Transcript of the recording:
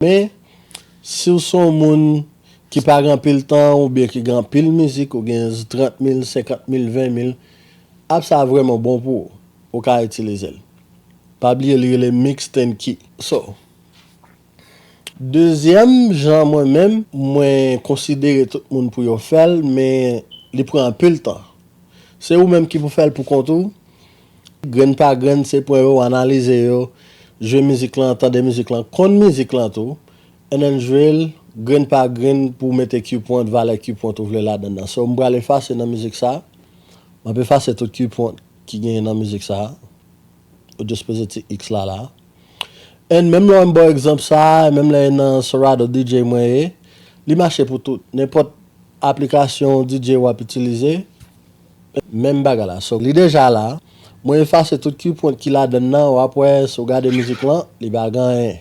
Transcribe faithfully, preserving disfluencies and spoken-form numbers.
Men, si w se yon moun ki pa gen anpil tan oubyen ki gen anpil mizik, ou gen trant mil, senkant mil, ven mil, app sa vrèman bon pou ou. Ou ka itilize l. Pa bliye li rele Mixtenkey. So, dezyèm jan mwen menm, mwen konsidere tout moun pou yo fè l, men li pran anpil tan. Se ou menm ki pou fè l pou kont ou. Grenn pa grenn, se pran yo, analize yo, jwe mizik lan, tande mizik lan, konn mizik lan tou, and then jwe l grenn pa grenn pou w mete cue point, valè cue point ou vle ladan nan. So, m pral efase nan mizik sa. M ap efase tout cue point ki genyen nan mizik sa. Ou just peze ti X la la. And menm lè m ba w egzanp sa, menm lè nan Serato D J mwen ye, li mache pou tout. Nenpòt aplikasyon D J w ap itilize, menm bagay la. So, li deja la. Mwen efase tout cue point ki ladan nan, w ap wè, si w gade mizik lan, li pa gen anyen.